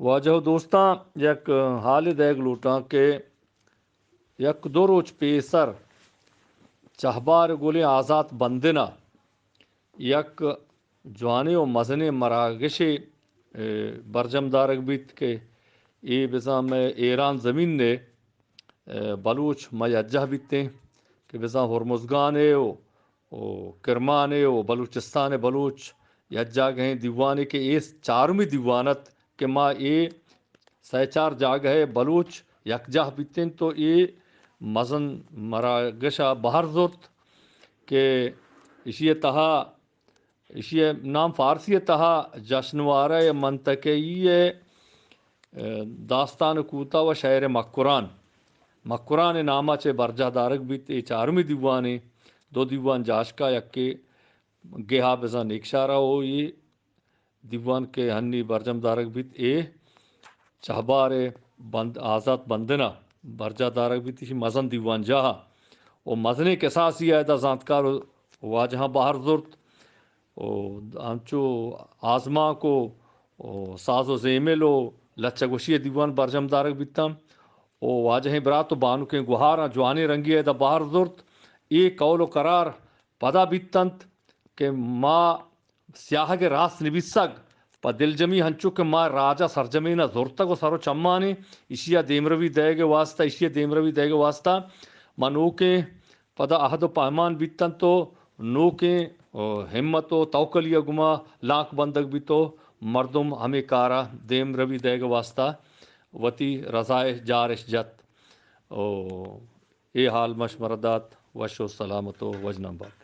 واجہ و دوستاں، یک حالے دئیگ لوٹاں کہ یک دو روچ پیسر چہبار گلیں آزات بندن ءَ یک جوانیں و مزنیں مراگشے، اے، برجم دارگ بیت کہ اے بزاں مئے ایران زمین ءِ، اے، بلوچ ما یکجاہ بیتیں کہ بزاں ہرمزگان ءِ و، و کرمان ءِ و بلوچستان ءِ بلوچ یک جاگہیں دیوانے کہ اے چارمی دیوان ات کہ ما اے سئے چار جاگہ ءِ بلوچ یکجاہ بیتیں تو اے مزن مراگش ءَ بہر زرت کہ ایشی ءِ تہا، ایشی ءِ نام فارسی ءِ تہا جشنوارہ ءِ منطقہ‌ای ءِ، اے، داستان کوتاہ و شعر مکران، مکران ءِ نام ءَ چہ برجاہ دارگ بیت۔ اے چارمی دیوانے، دو دیوان جاشکا، یکے گہا بزاں نیکشارا و اے دیوان کہ ہنی برجم دارگ بیت، اے چہبار ءِ بند، آزات بندن ءَ برجاہ دارگ بیت، ایشی مزن دیوان جاہ ءَ و مزنیں کساسی ءَ ادا زانتکار و واجہاں بہر زرت و انچو آزمانک و، و ساز و زیمل و لچہ گوشی ءِ دیوان برجم دارگ بیتاں و واجہیں برات و بانکیں گوہاراں جوانیں رنگی ءَ ادا بہر زرت۔ اے قول و قرار پدا بیتنت کہ ما سیاہگ ءِ راست نبیسگ پہ دلجمی، ہنچو کہ ما راج ءَ سرجمین ءَ زرتگ و سر و چمانے، ایشی ءَ دیمروی دئیگ ءِ واستہ، ایشی ءَ دیمروی دئیگ ءِ واستہ ما نوکیں پدا عہد و پیمان بیتنت و نوکیں، او، ہمت و توکلی ءَ گما لانک بندگ بیت و مردم ہمے کار ءَ دیمروی دئیگ ءِ واستہ وتی رضا ءِ جارش جت۔ او، اے حال مش مرا دات، وش و سلامت و وژنام بات۔